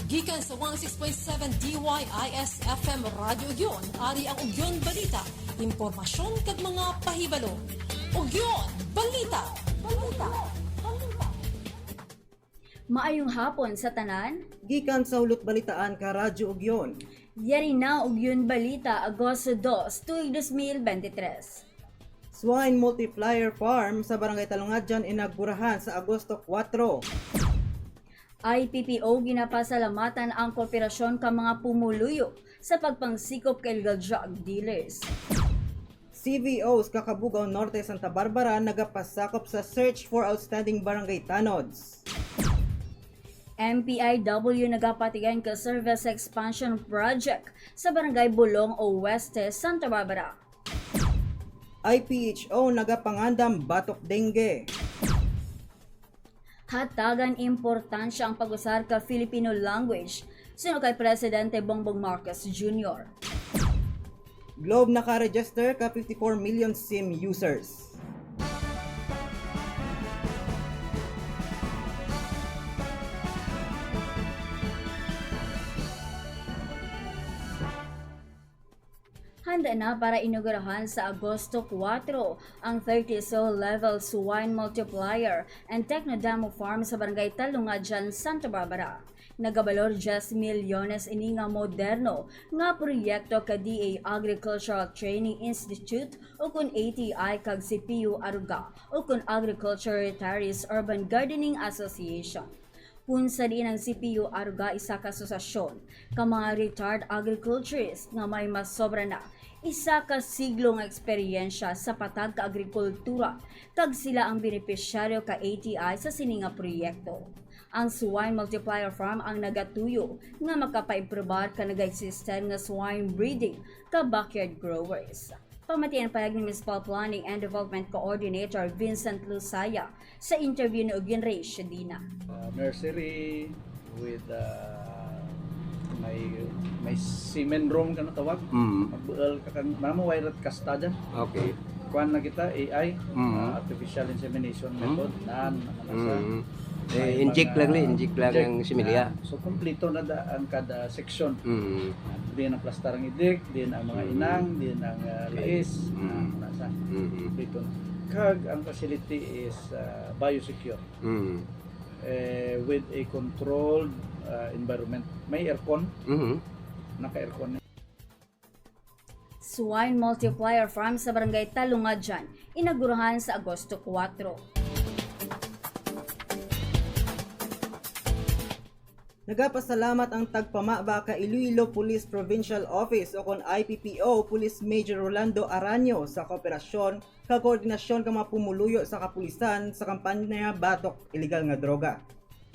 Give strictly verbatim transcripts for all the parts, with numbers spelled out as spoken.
Gikan sa one oh six point seven D Y I S F M Radyo Ugyon, ari ang Ugyon Balita, impormasyon kag mga pahibalo. Ugyon Balita. Balita. Balita. Maayong hapon sa tanan. Gikan sa Hulot Balitaan ka Radyo Ugyon. Yari na Ugyon Balita, Agosto dos, tuig dos mil bente tres. Swine Multiplier Farm sa Barangay Talungadyan inaugurahan sa Agosto kuwatro. I P P O ginapasalamatan ang kooperasyon ka mga pumuluyo sa pagpangsikop ka illegal drug dealers. C V Os ka Cabugao Norte, Santa Barbara nagapasakop sa search for outstanding barangay tanods. M P I W nagapatigayon ka service expansion project sa Barangay Bulong Oeste, Santa Barbara. I P H O nagapangandam batok dengue. Hatagan importansya ang pag-usar ka Filipino language, suno kay Presidente Bongbong Marcos Junior. Globe naka-register ka fifty-four million SIM users. Handa na para inaugurahan sa Agosto kuwatro ang thirty sow-level swine multiplier and techno demo farm sa Barangay Talungadyan, Santa Barbara. Nagabalor diyes milyones ini nga moderno nga proyekto ka D A Agricultural Training Institute, o kun A T I, kag C P U Aruga, o kun Agriculture Retirees Urban Gardening Association. Kun sa diin ang C P U Aruga isa ka asosasyon ka mga retired agriculturist nga may masobra na isa ka siglo nga eksperyensya sa patag ka agrikultura, kag sila ang benepisyaryo ka A T I sa sini nga proyekto. Ang Swine Multiplier Farm ang nagatuyo nga makapaimprobar ka nagaeksisten nga swine breeding ka backyard growers. Pamati ang pahayag ni Municipal Planning and Development Coordinator Vincent Lusaya sa interview ni Ugyon Rey Shedina. Uh, nursery with, uh, may, may semen room ka natawag. Mm. Magbual ka kan, mamo way rat kasta dyan. Okay. Kuan na kita, A I, Mm. uh, artificial insemination Mm. method, nan, ano na sa, Mm. Eh, may inject mga lang ni, inject lang inject. Ang similya. Ah, so, kompleto na da ang kada section. Mm. Ah, din ang plastar ang idik, din ang mga Mm. inang, din ang, ah, Lais. Lais. Mm. Ah, nasa Mm. dito. Kag ang facility is, ah, biosecure. Mm. Eh, with a controlled, ah, environment. May aircon. Mm-hmm. Naka-aircon. Swine Multiplier Farm sa Barangay Talungadyan, inagurahan sa Agosto kuwatro. Nagapasalamat ang tagpamaba ka Iloilo Police Provincial Office, o kon I P P O, Police Major Rolando Aranio sa kooperasyon kag koordinasyon ka mga pumuluyo sa kapulisan sa kampanya batok iligal nga droga.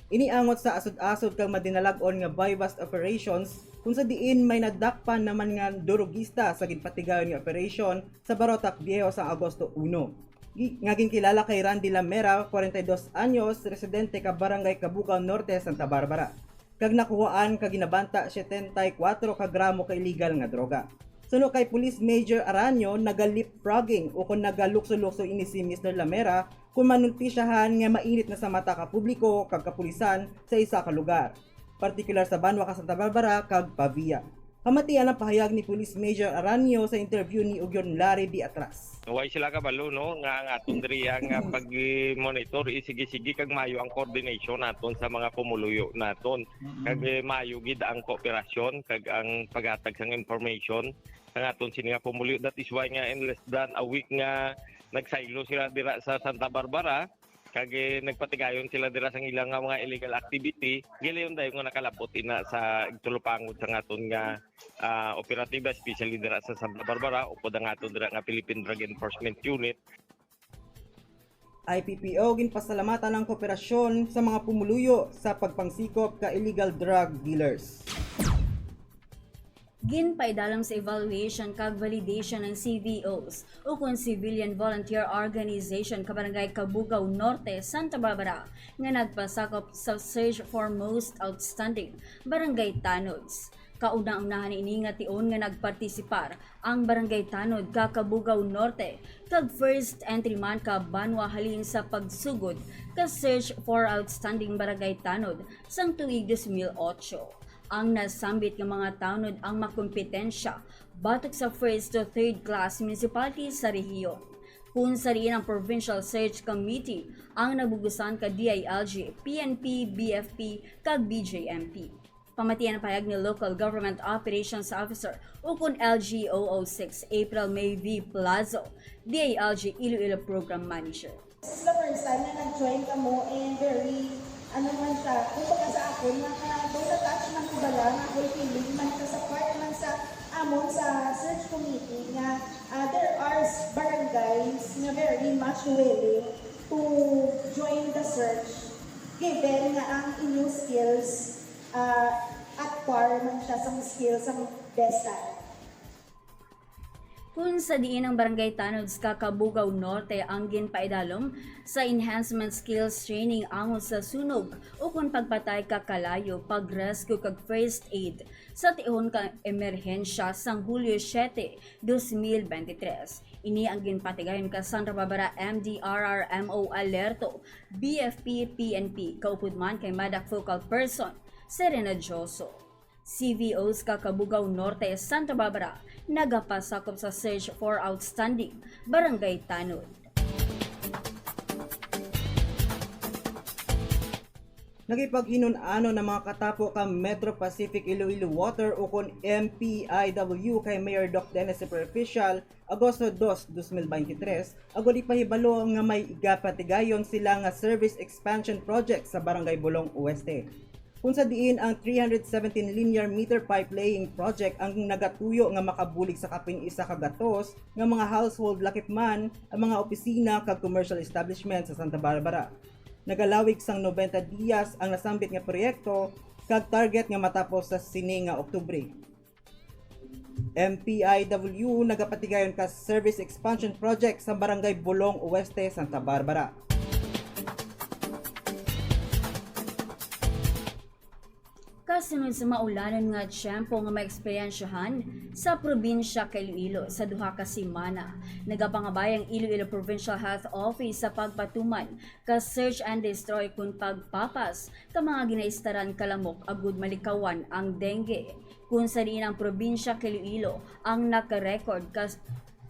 Ini angot sa asod-asod kag madinalag-on nga buy-bust operations, kung sa diin may nadakpan naman nga durugista sa ginpatigayon nga operasyon sa Barotac Viejo sang Agosto uno, gi-, nga ginkilala kay Randy Lamera, kwarenta y dos anyos, residente ka Barangay Cabugao Norte, Santa Barbara, kag nakuhaan kag ginabanta setenta y kuwatro ka gramo ka iligal nga droga. Suno kay Police Major Aranio, naga-leapfrogging o kon nagalukso-lukso ini si Mister Lamera kon manultisyahan nga mainit na sa mata ka publiko kag kapulisan sa isa ka lugar, partikular sa banwa ka Santa Barbara kag Pavia. Pamatian ang pahayag ni Police Major Aranio sa interview ni Ugyon Larry Beatras. Way sila kabalo, no, nga ang aton diriya nga pag-monitor is sige-sige kag maayo ang coordination naton sa mga pumuluyo naton. Mm-mm. Kag, eh, maayo gid ang kooperasyon kag ang paghatag sang information sa aton sini nga pumuluyo. That is why nga in less than a week nga nagsaylo sila dira sa Santa Barbara, kag, eh, nagpatigayon sila dira sa ilang nga mga illegal activity. Gilayon dayon nga nakalabot ina sa igtulupangod sa aton nga, ah, operatiba, especially dira sa Santa Barbara, upod ang aton dira nga Philippine Drug Enforcement Unit. I P P O, ginpasalamatan ang kooperasyon sa mga pumuluyo sa pagpangsikop ka illegal drug dealers. Ginpaidalom sa evaluation kag validation ang C V Os, o kon Civilian Volunteer Organization, ka Barangay Cabugao Norte, Santa Barbara, nga nagpasakop sa Search for Most Outstanding Barangay Tanods. Kauna-unahan ini nga tion nga nagpartisipar ang Barangay Tanod ka Cabugao Norte kag first entry man ka banwa halin sa pagsugod ka search for outstanding barangay tanod sang tuig dos mil otso. Ang nasambit nga mga tanod ang makompetensya batok sa first to third class municipalities sa rehiyon. Kung sa diin ang Provincial Search Committee ang nabugusan ka D I L G, P N P, B F P, kag B J M P. Pamatian ang pahayag ni Local Government Operations Officer ukon L G O O six April May V Plazo, D I L G Iloilo Program Manager. This is the first time na nag-join kamo, and very, ano man siya, kumbaga sa akon, naka-, daw na-touch man ko bala, nga fulfilling man siya sa part man sa amon sa search committee nga, ah, there are s-, barangays nga very much willing to join the search, given nga ang inyong skills, ah, at par man siya sang skills sang best time. Kung sa diin ang Barangay Tanods ka Cabugao Norte ang ginpaidalom sa enhancement skills training angot sa sunog ukon pagpatay ka kalayo, pag-rescue kag first aid sa tion ka emerhensya sang Hulyo siete, dos mil bente tres. Ini ang ginpatigayon ka Santa Barbara M D R R M O Alerto, B F P, P N P, kaupod man kay MADAC focal person, Serena Joso. C V Os ka Cabugao Norte, Santa Barbara, nagapasakop sa search for outstanding barangay tanod. Nagipag-inun-anon ang mga katapo ka Metro Pacific Iloilo Water ukon M P I W kay Mayor Doc Dennis Superficial Agosto dos, dos mil beintitres, agod ipahibalo nga may igapatigayon sila nga service expansion project sa Barangay Bulong Oeste, kung sa diin ang three hundred seventeen linear meter pipe laying project ang nagatuyo nga makabulig sa kapin isa ka gatos nga mga household lakip man ang mga opisina kag commercial establishment sa Santa Barbara. Nagalawig sang nobenta diyas ang nasambit nga proyekto kag target nga matapos sa sini nga Oktubre. M P I W nagapatigayon ka service expansion project sa Barangay Bulong Oeste, Santa Barbara. Kasunod sa maulanon nga tiyempo nga maeksperyensyahan sa probinsya ka Iloilo sa duha ka semana, nagapangabay ang Iloilo Provincial Health Office sa pagpatuman ka search and destroy kon pagpapas ka mga ginaistaran ka lamok agud malikawan ang dengue. Kung sa diin ang probinsya ka Iloilo ang naka-record ka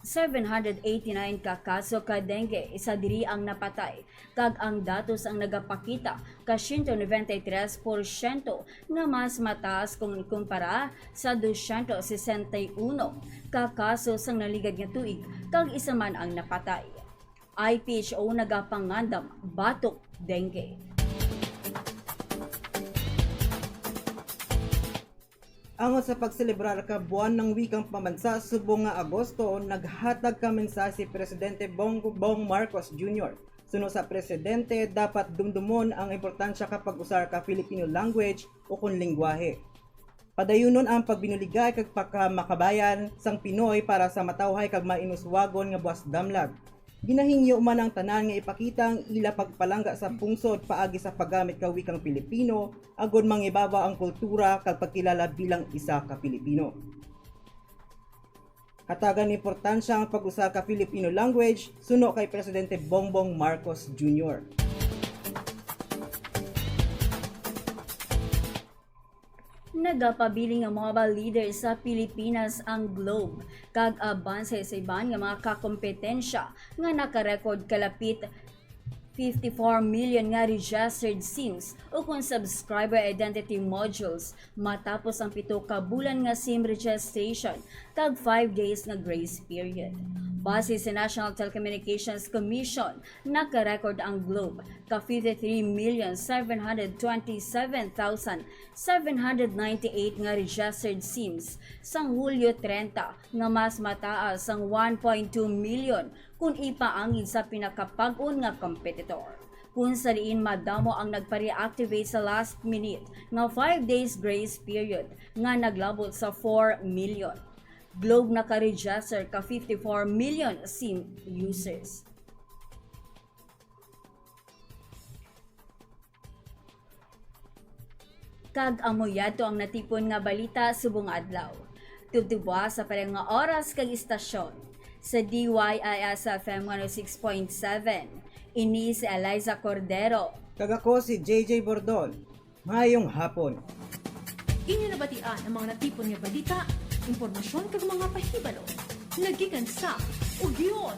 seven hundred eighty-nine ka kaso ka dengue, isa diri ang napatay, kag ang datos ang nagapakita ka siyento noventa y tres porsyento nga mas mataas kung ikumpara sa dosyentos sesenta y uno ka kaso sang naligad nga tuig, kag isa man ang napatay. I P H O nagapangandam batok dengue. Angot sa pagselebrar ka Buwan ng Wikang Pambansa subong nga Agosto, naghatag ka mensahe si Presidente Bongbong Marcos Junior. Suno sa Presidente, dapat dumdumon ang importansya ka pag-usar ka Filipino language ukon lengguwahe. Padayunon ang pagbinuligay kag pagkamakabayan sang Pinoy para sa matawhay kag mainuswagon nga buas damlag. Ginahingyo man ang tanan nga ipakita ang ila pagpalangga sa pungsod paagi sa paggamit ka wikang Pilipino, agod mangibabaw ang kultura kag pagkilala bilang isa ka Pilipino. Hatagan importansya ang pag-usa ka Filipino language, suno kay Presidente Bongbong Marcos Junior. Nagapabiling nga mga leader sa Pilipinas ang Globe kag abanse sa iban nga mga kakompetensya nga naka-record kalapit fifty-four million nga registered SIMs ukon subscriber identity modules matapos ang pito ka bulan nga SIM registration kag five days nga grace period. Base sa National Telecommunications Commission, naka-record ang Globe ka fifty-three million seven hundred twenty-seven thousand seven hundred ninety-eight nga registered SIMs sang Hulyo trenta, nga mas mataas sang one point two million kon ipaangin sa pinakapag-on nga kompetitor. Kung sa diin madamo ang nagpa-reactivate sa last minute nga five days grace period nga naglabot sa four million. Globe naka-register ka fifty-four million SIM users. Kag amo yadto ang natipon nga balita subong adlaw. Tubtubwa sa parehas nga oras kag istasyon sa D Y I S F M one oh six point seven. Ini si Eliza Cordero. Kag ako si J J Bordon. Mayong hapon. Inyo nabatian ang mga natipon nga balita, impormasyon kag mga pahibalo nga gikan sa Ugyon